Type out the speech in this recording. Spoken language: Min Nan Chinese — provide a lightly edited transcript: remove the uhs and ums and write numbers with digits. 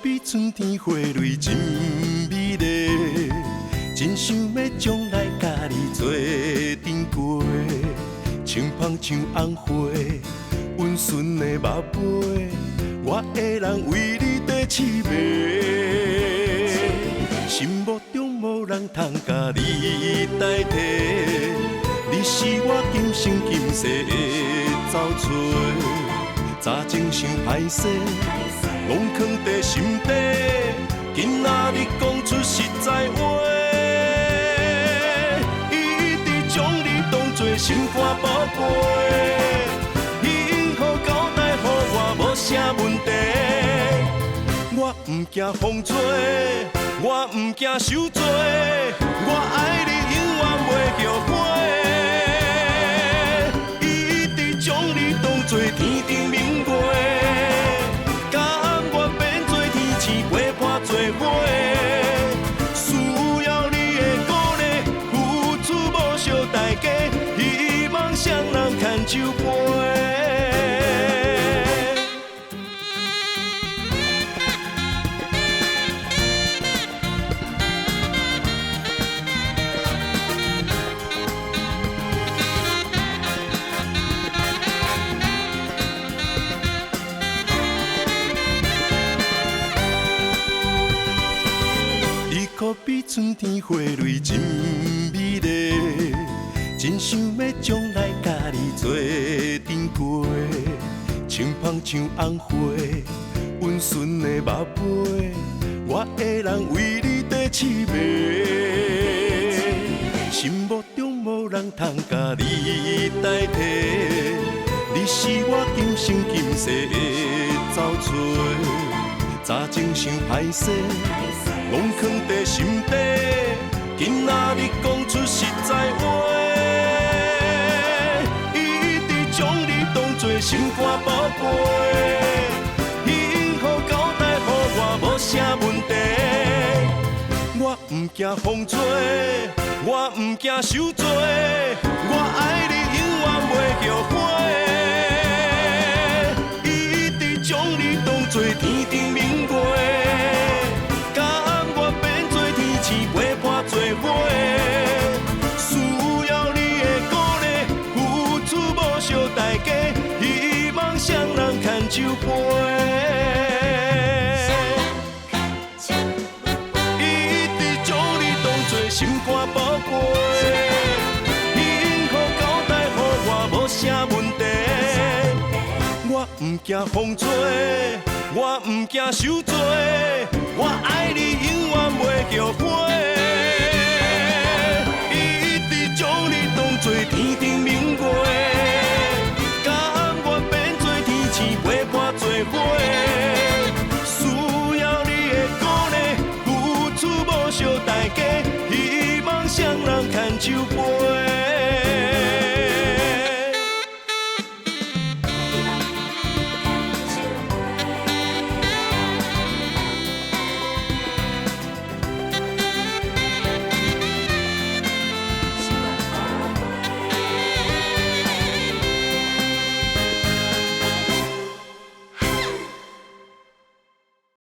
比春天花蕊真美麗，真想欲將來佮你做陣過，穿芳像紅花，溫順的肉皮，我的人為你綴刺眉，心目中無人通共你代替，你是我今生今世的找揣，早前想歹勢，攏囥佇心底，今仔日講出實在話，一直將你當作心肝寶貝，幸福交代予我無啥問題，我毋驚風吹，我毋驚受罪，我愛你永遠袂後悔，一直將你當作天頂明月，甘願變做天星陪伴做伙，需要你的鼓勵，付出無惜代價，希望雙人牽手飛。你可比春天花蕊真美麗，真想欲將來佮你做陣過，穿芳像紅花，溫順的肉皮，我的人為你綴刺眉，心目中無人通共你代替，你是我今生今世的找揣，早前想歹勢，攏囥佇心底，今仔日講出實在話，一直將你當作心肝寶貝，幸福交代予我無啥問題，我毋驚風吹，我毋驚受罪，我愛你永遠袂後悔，一直將你當作天頂明月，甘願變做天星陪伴做伙，需要你的鼓勵，付出無惜代價，希望雙人牽手飛。一直將你當作心肝寶貝，幸福交代予我無啥問題，我毋驚風吹，我毋驚受罪，我愛你永遠袂後悔，一直將你當作天頂明月，甘願變做天星陪伴做伙，